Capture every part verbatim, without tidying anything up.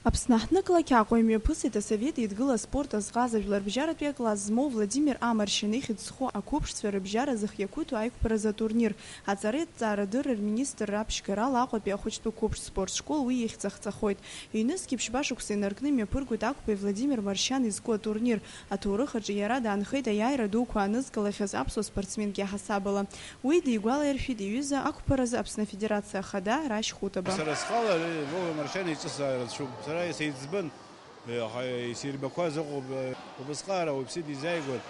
Аԥсны аҳҭнықалақь Аҟәа имҩаԥысит асовет еидгыла аспорт азҟаза жәларбжьаратәи акласс змоу Владимир Амаршьан ихьӡ зху ақәыԥшцәа рыбжьара зых иақәиҭу аиқәԥаразы атурнир. Аҵареи аҭҵаарадырреи рминистрра аԥшьгарала Аҟәатәи ахәыҷтәы қәыԥш спорт школ уи ихьӡ ахҵахоит. Ҩнызқьи ԥшьба шықәса инаркны имҩаԥыргоит Ақәбеи Владимир Маршьан изку атурнир. Аҭоурых аҿы иара даанхеит аиааира дуқәа анызкылахьаз аԥсуа спортсменк иаҳасабала. Уи дигәалаиршәеит иҩыза ақәԥаразы Аԥсны Афедерациа Ахада Рашь Хутаба. Сара схала ари Вова Маршьан иҵыс ааирацәоуп. Сара исеиҵбын, аха исирбақәаз ыҟоуп, убасҟара уаҩԥсы дизааигәан,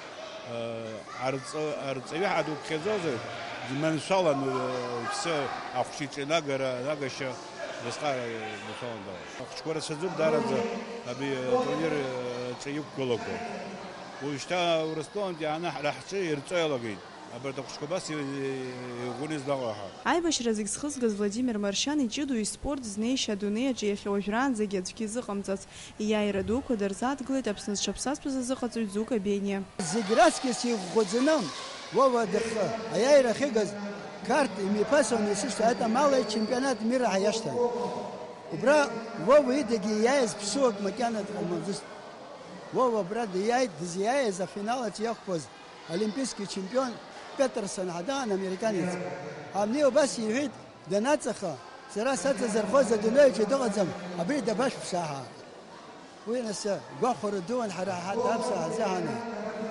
арҵаҩы ҳәа дуԥхьаӡозар, дманшәалан уаҩԥсы ахәшьы иҿы инагара, инагашьа убасҟара дманшәалан дауан. Ахәыҷқәа рацәаӡоуп даараӡа абри атурнир аҿы иқәгылақәо. Уажәшьҭа Урыстәылантәи ааны ҳара ҳҿы ирҵо иалагеит. Абарҭ ахәыҷқәа абас иӷәӷәаны излаҟоу ҳәа. Аибашьра зегь зхызгаз Владимир Маршьан иҷыдоу испорт знеишьа адунеи аҿы иахьа уажәраанӡагьы аӡәгьы изыҟамҵац, ииааира дуқәа дырзааҭгылеит Аԥсны зҽаԥсазтәыз азыҟаҵаҩ Дзука Бениа. Зегь раҵкьыс иӷәӷәаӡаны Вова дахы аиааира ахьыгаз Қарҭ имҩаԥасуан есышьҭа атәамала ичемпионат мира ҳәа иашьҭан. Убра Вова идагьы ииааиз ԥсуак макьана дҟамлаӡыст. Вова абра диааит, дызиааиз афинал аҿы иақәԥоз олимпийский чемпион Петерсон ҳәа даан, американец. Абни убас иҳәеит, данаҵаха, сара саҵазырхоз адунеи аҿы дыҟаӡам, абри дабашәԥшаа ҳәа. Уи нас гәахәара дуун ҳара ҳа-, аԥсуаа ҳзыҳәан.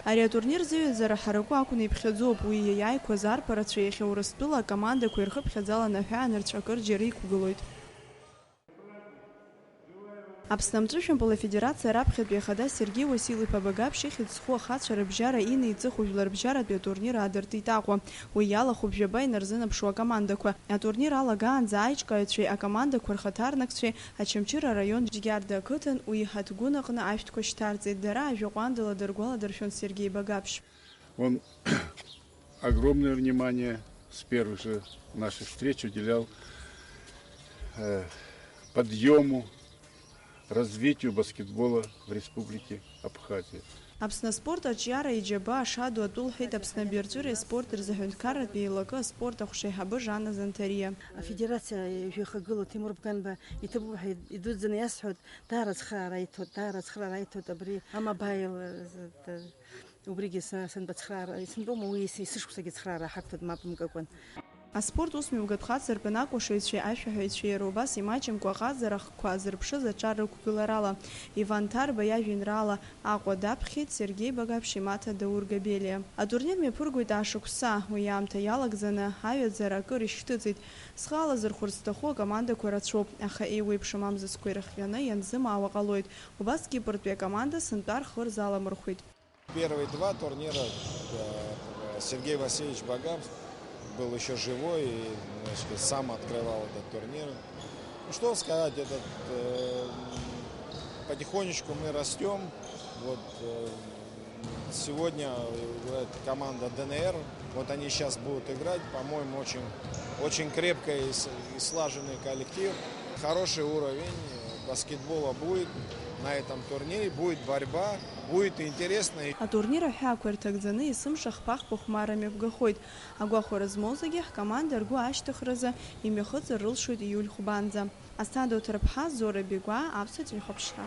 Ари атурнир зыҩаӡара ҳараку акәны иԥхьаӡоуп, уи иаиааиқәаз арԥарацәа иахьа Урыстәыла акомандақәа ирхыԥхьаӡаланы аҳәаанырцә акырџьара иқәгылоит. Аԥсны амҵәышәмпыл афедерациа раԥхьатәи ахада Сергеи Уасил-иԥа Багаԥшь ихьӡ зху ахацәа рыбжьара инеиҵыху жәларбжьаратәи атурнир аадыртит Аҟәа. Уи иалахәуп жәаба инарзынаԥшуа акомандақәа. Атурнир алагаанӡа аиҿкааҩцәеи акомандақәа рхаҭарнакцәеи Очамчыра араион Џьгьарда ақыҭан уи Ҳаҭгәын аҟны ашәҭқәа шьҭарҵеит. Дара ажәа ҟәандала дыргәаладыршәон Сергеи Багаԥшь. Он огромное внимание с первых же наших встреч уделял, э, подъёму, развитию баскетбола в Республике Абхазия. Аԥсны аспорт аҿиара иџьабаа шаду атәы лҳәеит Аԥсны абирҵәыреи аспорти рзы аҳәынҭқарратә еилакы аспорт ахәшеиҳабы Жанна Занҭариа. Афедерациа жәҩахагыла Ҭемур Бганба иҭабуп ҳәа идуӡӡаны иасҳәоит, даара ацхыраара аиҭоит, даара ацхыраара аиҭоит абри амобаил, э, Убригьы са санбацхраара, исымтәома уи ис-, есышықәсагьы ацхраара ҳақәтәоит, мап мкыкәан. Аспорт усмҩаԥгатә хаҵа ртәаны акәашаҩцәеи ашәаҳәаҩцәеи иара убас имаҷымкәа аҟазара ахкқәа азырԥшыз аҿар рықәгыларала, Иван Ҭарба иажәеинраала Аҟәа даԥхьеит Сергеи Багаԥшь имаҭа Даур Габелиа. Атурнир мҩаԥыргоит ашықәса, уи аамҭа иалагӡаны аҩаӡара акыр ишьҭыҵит. Схы алазырхәырц сҭаху акомандақәа рацәоуп, аха еиуеиԥшым амзызқәа ирыхҟьаны ианзымаауа ҟалоит. Убас Кипртәи акоманда сынтәа рхы рзаламырхәит. Первые два турнира, э, Сергей Васильевич Багаԥшь был ещё живой и, значит, сам открывал этот турнир. Ну, что сказать, этот, э, потихонечку мы растём. Вот, э, сегодня играет команда Д Н Р. Вот они сейчас будут играть. По-моему, очень, очень крепкий и с-, и слаженный коллектив. Хороший уровень, э, баскетбола будет на этом турнире. Будет борьба, будет интересно. Атурнир аҳәаақәа ирҭагӡаны есымша хԥа-хԥа хәмарра мҩаԥгахоит. Агәахәара змоу зегьы ҳкоманда ргәы ашьҭыхразы имҩахыҵыр рылшоит ииуль хәбанӡа. Асҭанда Оҭырԥҳа, Зора Бигәаа, Аԥсуа телехәаԥшра.